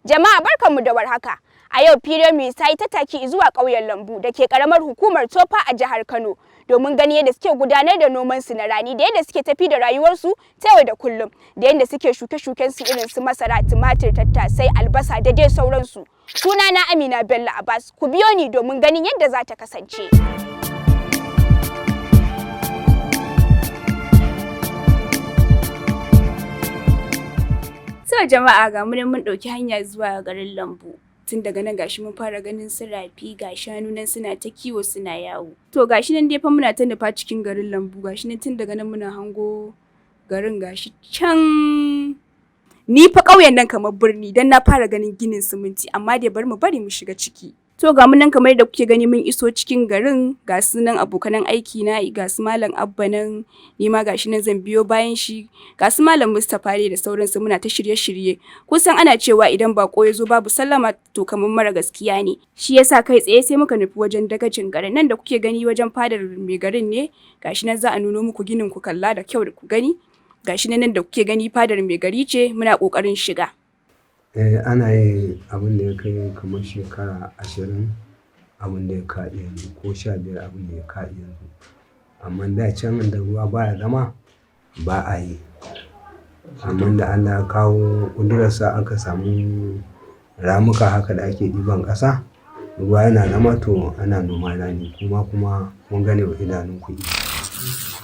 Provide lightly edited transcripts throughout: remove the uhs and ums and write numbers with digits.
Jama'a, barkanmu da warhaka. A yau Premium ta yi tattaki zuwa ƙauyen Lambu da ke ƙaramar hukumar Tofa a jihar Kano domin ganin yadda suke gudanar da noman su na rani da yadda suke tafi da rayuwarsu ta yau da kullum da yadda suke shuke-shuken su irin su masara, tumatir, tattasai, albasa da dai sauransu. Sunana Amina Bello Abbas, ku biyo ni domin ganin yadda za ta kasance. So jama'a, ga mu nan mun ɗauki hanya zuwa garin Lambu. Tun daga nan gashi mun fara ganin su rafi, ga shanu nan suna ta kiwo, suna yawo. To gashi nan dai fa muna ta nufa cikin garin Lambu, gashi nan tun daga nan muna hango garin, gashi can. Ni fa ƙauyen nan kamar birni dan na fara ganin ginin siminti, amma dai bari mu bari mu shiga ciki. To ga mu nan kamar yadda kuke gani mun iso cikin garin, ga su nan abokanan aiki na, ga su Malam Abba nan, ni ma gashi nan zan biyo bayan shi, ga su Malam Mustapha ne da sauransu, muna ta shirye-shirye. Kusan ana cewa idan bako ya zo babu sallama to kamar mara gaskiya ne. Shi yasa kai tsaye sai muka nufi wajen dagacin garin nan da kuke gani, wajen fadar mai garin ne, gashi nan za a nuno muku ginin, ku kalla da kyau da ku gani. Gashi nan da kuke gani fadar mai gari ce, muna kokarin shiga. Eh, ana yi abin da ya kai kamar shekara 20 abin da ya ka yanzu, ko 15 abin da ya ka yanzu. Amma da can da ruwa baya zama ba a yi. Amma da Allah ya kawo ƙudurarsa aka samu ramuka haka da ake ɗiban ƙasa, ruwa yana zama, to ana noman rani kuma kun gane wa idanunku.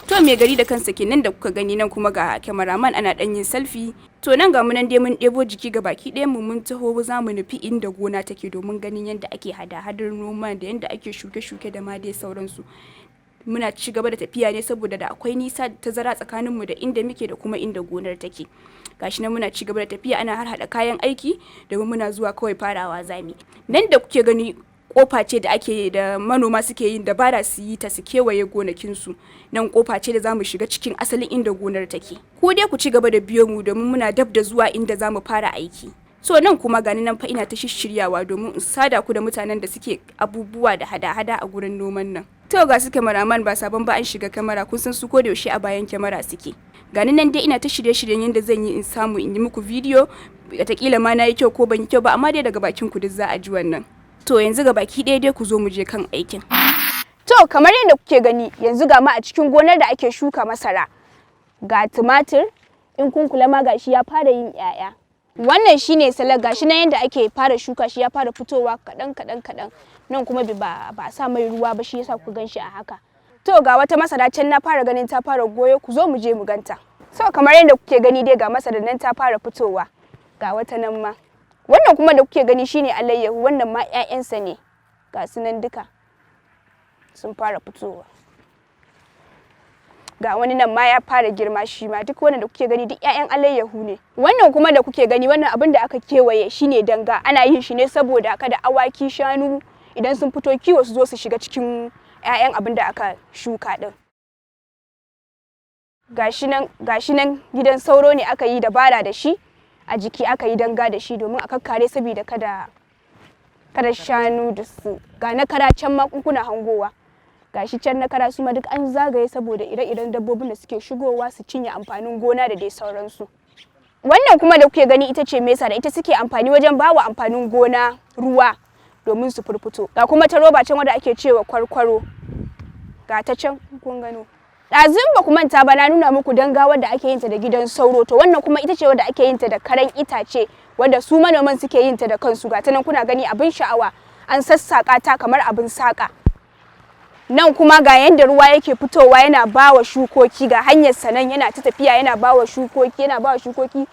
To mai gari da kansa kenan da kuka gani nan, kuma ga cameraman ana ɗan yin selfie. To nan ga mu nan dai mun ɗebo jiki ga baki ɗayan mu, mun taho za mu nufi inda gona take domin ganin yadda ake hada-hadar noma da yadda ake shuke-shuke da ma dai sauransu. Muna ci gaba da tafiya ne saboda da akwai nisa, tazara tsakaninmu da inda muke da kuma inda gonar take. Gashi nan muna ci gaba da tafiya, ana harhaɗa kayan aiki domin muna zuwa kawai farawa zami. Nan da kuke gani kofa ce da ake da manoma suke yin dabara su yi ta su kewaye gonakinsu. Nan kofa ce da zamu shiga cikin asalin inda gonar take. Ku dai ku ci gaba da biyo mu domin muna dab da zuwa inda zamu fara aiki. So nan kuma gani nan fa ina ta shishshiryawa domin in sada ku da mutanen da suke abubuwa da hada-hada a gurin noman nan. To ga su cameraman, ba sabon ba an shiga kamera, kun san su ko da yaushe a bayan kyamara suke. Gani nan dai ina ta shirye-shiryen yadda zan yi in samu in yi muku bidiyo, wataƙila ma na yi kyau ko ban yi kyau ba, amma dai daga bakin ku duk za a ji wannan. To yanzu ga baki ɗaya dai ku zo mu je kan aikin. To kamar yadda kuke gani, yanzu ga ma a cikin gonar da ake shuka masara. Ga tumatir, in kun kula ma gashi ya fara yin 'ya'ya. Wannan shine salak, gashi nan yadda ake fara shuka shi ya fara fitowa kaɗan kaɗan kaɗan. Nan kuma ba a sa mai ruwa ba, shi yasa ku gan shi a haka. To ga wata masara can na fara ganin ta fara goyo, ku zo mu je mu ganta. So kamar yadda kuke gani dai ga masarar nan ta fara fitowa. Ga wata nan ma. Wannan kuma da kuke gani shine alayyahu, wannan ma 'ya'yansa ne. Ga su nan duka sun fara fitowa. Ga wani nan ma ya fara girma shi ma, duk wannan da kuke gani duk 'ya'yan alayyahu ne. Wannan kuma da kuke gani, wannan abin da aka kewaye shine danga. Ana yin shi ne saboda kada awaki, shanu idan sun fito kiwo su zo su shiga cikin 'ya'yan abin da aka shuka din. Gashi nan gidan sauro ne aka yi dabara da shi, a jiki aka yi danga da shi domin a kakkare saboda kada shanu da su. Ga na kara can ma kuna hangowa, gashi can na kara su ma duk an zagaye saboda ire-iren dabbobin da suke shigowa su cinye amfanin gona da dai sauransu. Wannan kuma da kuke gani ita ce mesa da ita suke amfani wajen bawa amfanin gona ruwa domin su furfuto. Ga kuma ta roba can wadda ake cewa kwarkwaro, ga ta can kun gano. Ɗazun ba ku manta ba na nuna muku danga wadda ake yin ta da gidan sauro, to wannan kuma ita ce wadda ake yin ta da karan itace, wanda su manoman suke yin ta da kansu. Ga ta nan kuna gani, abin sha'awa, an sassaƙa ta kamar abin saƙa. Nan kuma ga yanda ruwa yake fitowa yana bawa shukoki, ga hanyar sanan yana ta tafiya yana bawa shukoki, yana bawa shukoki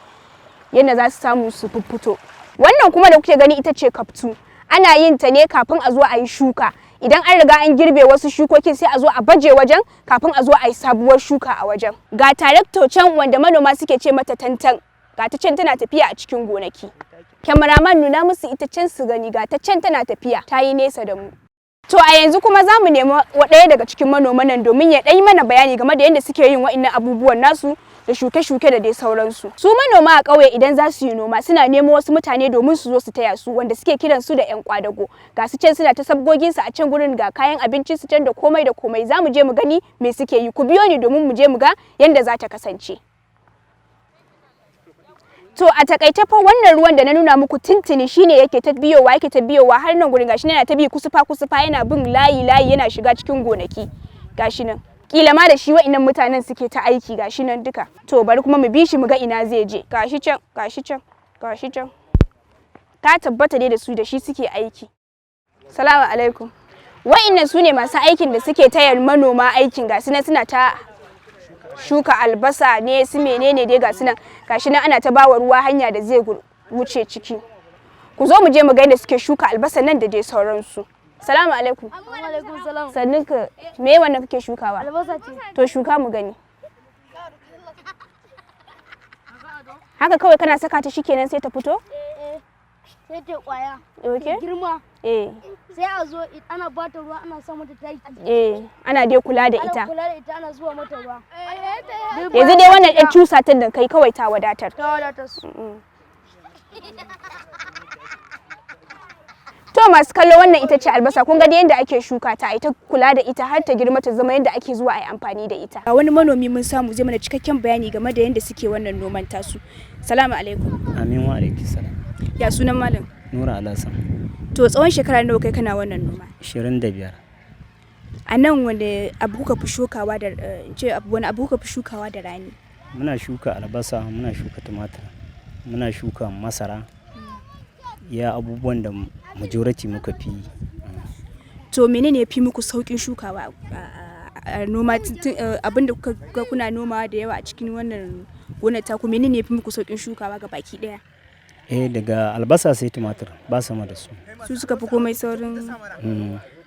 yanda za su samu su fito. Wannan kuma da kuke gani ita ce kaftu. Ana yin ta ne kafin a zo a yi shuka. Idan an riga an girbe wasu shukokin, sai a zo a baje wajen kafin a zo a yi sabuwar shuka a wajen. Ga tarakto can wanda manoma suke ce mata tantan, ga ta can tana tafiya a cikin gonaki. Cameraman, nuna musu ita can su gani, ga ta can tana tafiya, ta yi nesa da mu. To a yanzu kuma za mu nemi ɗaya daga cikin manoman nan domin ya ɗan yi mana bayani game da yadda suke yin wa'innan abubuwan nasu da shuke-shuke da dai sauransu. Su manoma a ƙauye idan za su yi noma suna nemo wasu mutane domin su zo su taya su, wanda suke kiran su da 'yan kwadago. Ga su can suna ta sabgoginsu a can gurin, ga kayan abincin su can da komai da komai. Za mu je mu gani me suke yi. Ku biyo ni domin mu je mu ga yadda za ta kasance. To a takaice fa, wannan ruwan da na nuna muku tintini shine yake ta biyowa, yake ta biyowa har nan gurin. Gashi nan yana ta bi kusufa kusufa, yana bin layi layi, yana shiga cikin gonaki. Gashi nan. Kila ma da shi wa'innan mutanen suke ta aiki, gashi nan duka. To bari kuma mu bi shi mu ga ina zai je. Gashi can, gashi can, gashi can. Ta tabbata dai da su da shi suke aiki. Salamu alaikum. Wa'innan su ne masu aikin da suke taya manoma aikin. Gasu nan suna ta shuka albasa ne, su menene dai, gasu nan. Gashi nan ana ta bawa ruwa hanya da zai wuce ciki. Ku zo mu je mu ga yadda suke shuka albasa nan da dai sauransu. Salamu alaikum. Alaikum salam. Sannin ka. Me wannan kake shukawa? Albasa ce. To shuka mu gani. Haka kawai kana saka ta shikenan sai ta fito? Eh, sai ta kwaya. Okay. Girma. Sai a zo ana ba ta ruwa, ana sa mata taki. Eh, ana dai kula da Ana ita. kula da ita, ana zuwa mata ruwa. Duk Yanzu bayan dai wannan ɗan ta cusatan da kai kawai ta wadatar. Ta wadatar su. To masu kallo, wannan ita ce albasa. Kun ga dai yadda ake shuka ta, ita kula da ita har ta girma ta zama yadda ake zuwa a yi amfani da ita. A wani manomi mun samu, zai mana cikakken bayani game da yadda suke wannan noman tasu. Salamu alaikum. Amin wa alaiki salam. Ya sunan malam? Nura Alhassan. To tsawon shekara nawa kai kana wannan noma? 25. A nan wanda abu kuka fi shukawa da in ce wani abu kuka fi shukawa da rani? Muna shuka albasa, muna shuka tumatir, muna shuka masara. Ya abubuwan da majority muka fi yi. To menene ya fi muku saukin shukawa a noma, abin da kuka ga kuna nomawa da yawa a cikin wannan gonar taku, menene ya fi muku saukin shukawa ga baki daya? Eh, daga albasa sai tumatir, ba sama da su. Su suka fi komai saurin.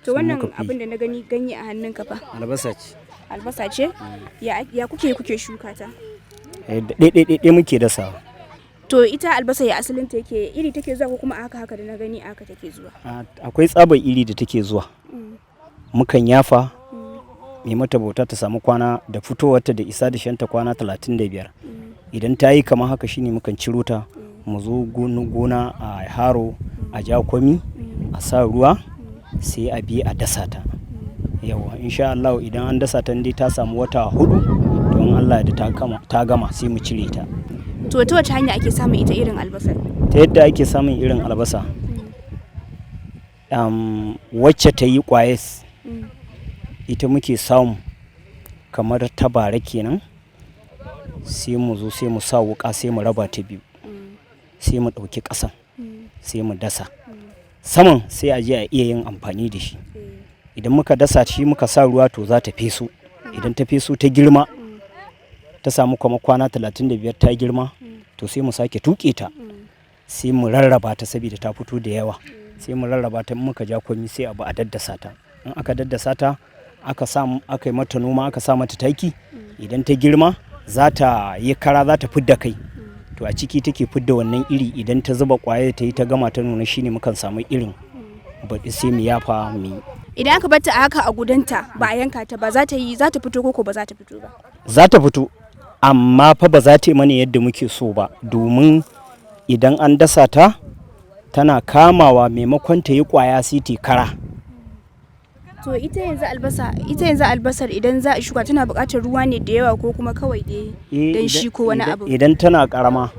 To Su wannan muka fi. abin da na gani ganye a hannunka fa? Albasa ce. Albasa ce? Ya kuke shuka ta? Eh, da ɗaiɗaiɗaiɗai muke dasawa. To ita albasa ya asalin ta yake, iri take zuwa ko kuma a haka haka da na gani a haka take zuwa? Akwai tsabar iri da take zuwa. Mukan yafa, mai mata bauta, ta samu kwana da fitowarta da isa da shanta kwana 35. Idan ta yi kamar haka shine mukan ciro ta, mu zo gona a haro, a ja kwami, a sa ruwa, sai a bi a dasa ta. Yawa, insha Allah idan an dasa ta, dai ta samu wata 4, to in Allah da ta gama sai mu cire ta. To ta wace hanya ake samun ita irin albasar? Ta yadda ake samun irin albasa, wacce ta yi ƙwayes, ita muke samu kamar ta bara kenan, sai mu zo sai mu sa wuƙa, sai mu raba ta biyu, sai mu ɗauki ƙasan, sai mu dasa saman, sai a je a iya yin amfani da shi. Idan muka dasa shi muka sa ruwa, to za ta feso. Idan ta feso ta girma, ta samu kuma kwana 35 ta girma, to sai mu sake tuƙe ta, sai mu rarraba ta saboda ta fito da yawa. Sai mu rarraba ta, in muka ja kwami sai abu a daddasa ta. In aka daddasa ta, aka sa aka yi mata noma, aka sa mata taki, idan ta girma za ta yi kara, za ta fidda kai. To a ciki take fidda wannan iri. Idan ta zuba kwaya, ta yi ta gama, ta nuna, shine mukan samu irin baɗi, sai mu yafa mu yi. Idan aka bar ta a haka a gudanta, ba a yanka ta ba, za ta yi, za ta fito ko ba za ta fito ba? Za ta fito, amma fa ba za ta yi mana yadda muke so ba, domin idan an dasa ta tana kamawa, maimakon ta yi kwaya sai ta yi kara. To ita yanzu albasa, ita yanzu albasar idan za a shuka tana buƙatar ruwa ne da yawa ko kuma kawai dai dan shi ko wani abu? Idan tana karama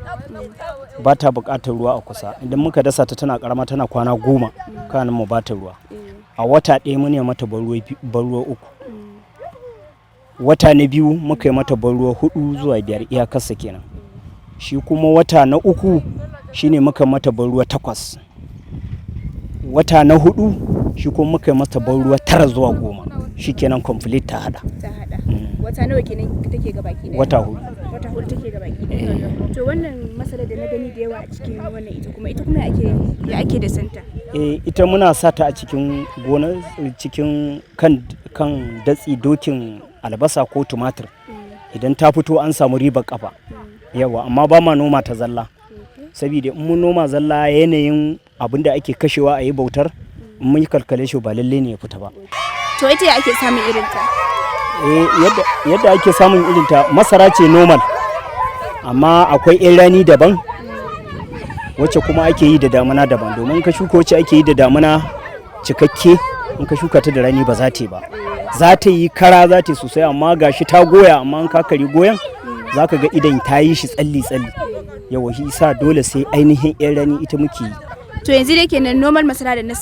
ba ta buƙatar ruwa a kusa. Idan muka dasa ta tana karama, tana kwana 10 kanin mu ba ta ruwa. A wata ɗaya mun yi mata ban ruwa uku. Wata na biyu muka yi mata ban ruwa hudu zuwa biyar, iyakarsa kenan. Shi kuma wata na uku shine muka mata ban ruwa takwas. Wata na hudu shi kuma muka yi mata ban ruwa tara zuwa 10, shi kenan complete ta hada. Ta hada. Wata nawa kenan take ga baki ɗaya? Wata 4. Wata 4 take ga baki ɗaya. To wannan masara da na gani da yawa a cikin wannan, ita kuma ya ake da santa? Eh, ita muna sa ta a cikin gona, cikin kan datsi dokin albasa ko tumatir. Idan ta fito an samu ribar kafa yawa, amma ba ma noma ta zalla, saboda in mun noma zalla, yanayin abin da ake kashewa a yi bautar, in mun yi calculation ba lalle ne ya fita ba. To ita ya ake samun irin ta? Eh, yadda ake samun irin ta, masara ce normal, amma akwai yan rani daban, wacce kuma ake yi da damuna daban. Domin ka shuka wacce ake yi da damuna cikakke, in ka shuka ta da rani ba za ta yi ba. Za ta yi kara, za ta yi sosai, amma gashi ta goya, amma in ka kari goyon za ka ga idan ta yi shi tsalli tsalli. Yawa, shi sa dole sai ainihin yan rani ita muke yi. To yanzu dai kenan normal masara da na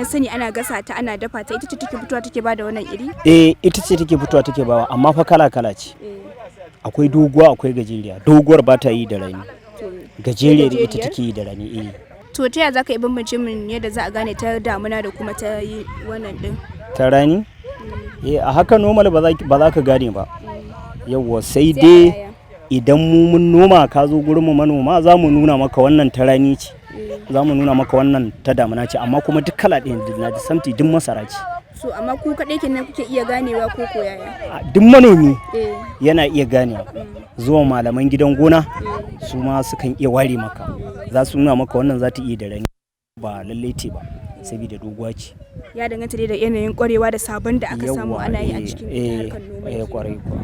sani ana gasa ta, ana dafa ta, ita ce take fitowa take bada wannan iri? Eh, ita ce take fitowa take bawa, amma fa kala kala ce. Akwai doguwa, akwai gajeriya. Doguwar ba ta yi da rani, gajeriyar ita Gajeriyar? take yi da rani, eh. To ta yaya zaka yi bambance min yadda za a gane ta damuna da kuma ta yi wannan din? Ta rani, eh, a haka normal ba za ka gane ba. Yawwa, sai Sai a dai yaya? idan mu mun noma, ka zo gurin mu manoma, za mu nuna maka wannan ta rani ce, za mu nuna maka wannan ta damuna ce, amma kuma duk kala ɗaya ne, na samti duk masara ce. So amma ku kaɗai kenan kuke iya ganewa ko yaya? A, duk manomi Eh. yana iya ganewa. Zuwa malaman gidan gona su ma sukan iya ware maka, za su nuna maka wannan za ta iya da rani, ba lallai ce ba, saboda doguwa ce. Ya danganta dai da yanayin kwarewa da sabon da aka samu Yawwa, ana yi a eh, cikin eh, harkar noma eh kenan. Kwarai kuwa.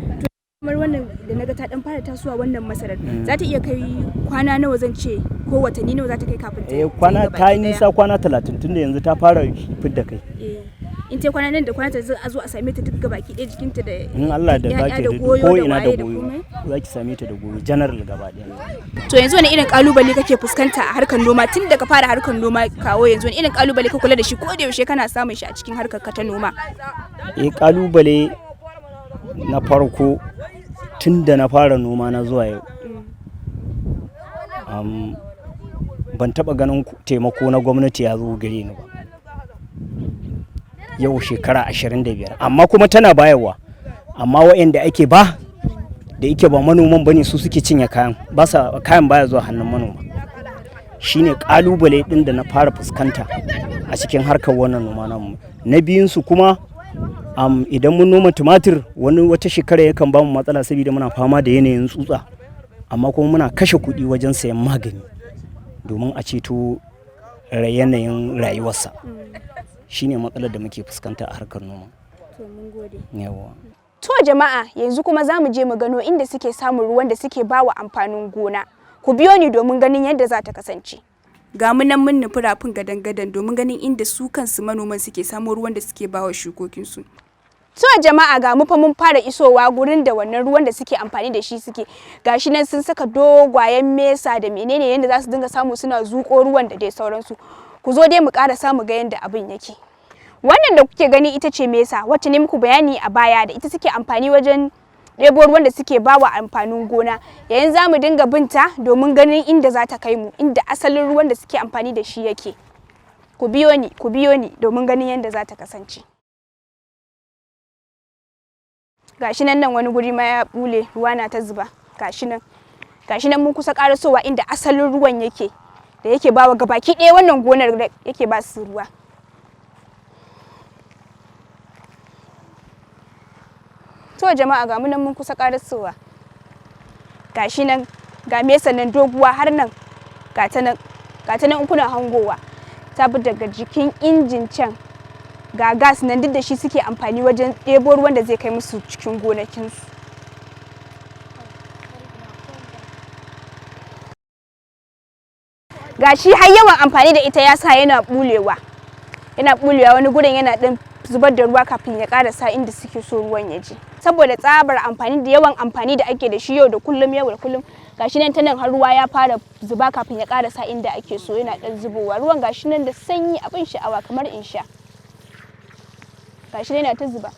Kamar wannan da naga ta dan fara tasowa, wannan masarar za ta iya kai kwana nawa, zan ce ko watanni nawa za ta kai kafin ta Eh, kwana ta ta yi nisa kwana 30, tunda yanzu ta fara fidda kai. Eh, in ta kwana nan da kwana ta za a zo a same ta duk gabaki ɗaya jikinta da In Allah da ya'ya zaki da da goyo ko da ina da waye da goyo komai. zaki same ta da goyo general gaba ɗaya. To yanzu wani irin kalubale kake fuskanta a harkar noma tun daga fara harkar noma kawo yanzu? Wani irin kalubale ka kula da shi ko da yaushe kana samun shi a cikin harkar ka ta noma? Eh, kalubale na farko, tun da na fara noma na zuwa yau, ban taɓa ganin taimako na gwamnati ya zo gare ni ba. Yau shekara 25, amma kuma tana bayarwa, amma waɗanda ake ba da yake ba manoman bane, su suke cinye kayan, ba sa kayan baya zuwa hannun manoma. Shine kalubale din da na fara fuskanta a cikin harkar wannan noma namu. Na biyun su kuma, idan mun noma tumatir, wani wata shekara yakan bamu matsala saboda muna fama da yanayin tsutsa, amma kuma muna kashe kuɗi wajen sayan magani domin a ceto yanayin rayuwarsa. Shine matsalar da muke fuskanta a harkar noma. To mun gode. Yawa. To jama'a, yanzu kuma za mu je mu gano inda suke samun ruwan da suke bawa amfanin gona. Ku biyo ni domin ganin yadda za ta kasance. Ga mu nan mun nufi rafin gadan-gadan domin ganin inda su kansu manoman suke samo ruwan da suke bawa shukokinsu. To jama'a, ga mu fa mun fara isowa gurin da wannan ruwan da suke amfani da shi suke. Gashi nan sun saka dogwayen mesa da menene, yadda za su dinga samu suna zuƙo ruwan da dai sauransu. Ku zo dai mu ƙara samu ga yadda abin yake. Wannan da kuke gani ita ce mesa wacce ne muku bayani a baya, da ita suke amfani wajen ɗebo ruwan da suke bawa amfanin gona. Yayin za mu dinga binta domin ganin inda za ta kai mu, inda asalin ruwan da suke amfani da shi yake. Ku biyo ni, ku biyo ni domin ganin yadda za ta kasance. Gashi nan, nan wani guri ma ya bule, ruwa na ta zuba. Gashi nan, gashi nan mun kusa karasowa inda asalin ruwan yake da yake bawa gabaki ɗaya wannan gonar da yake ba su ruwa. To jama'a, ga mu nan mun kusa karasowa. Gashi nan, ga mesa nan doguwa har nan, ga ta nan, ga ta nan in kuna hangowa, ta bi daga jikin injin can. Ga gas nan, duk da shi suke amfani wajen ɗebo ruwan da zai kai musu cikin gonakinsu. Ga shi har yawan amfani da ita ya sa yana bulewa, yana bulewa, wani gurin yana ɗan zubar da ruwa kafin ya ƙarasa inda suke so ruwan ya je, saboda tsabar amfani da yawan amfani da ake da shi yau da kullum, yau da kullum. Gashi nan ta nan har ruwa ya fara zuba kafin ya ƙarasa inda ake so, yana ɗan zubowa ruwan. Gashi nan da sanyi, abin sha'awa, kamar in sha. Gashi nan yana ta zuba.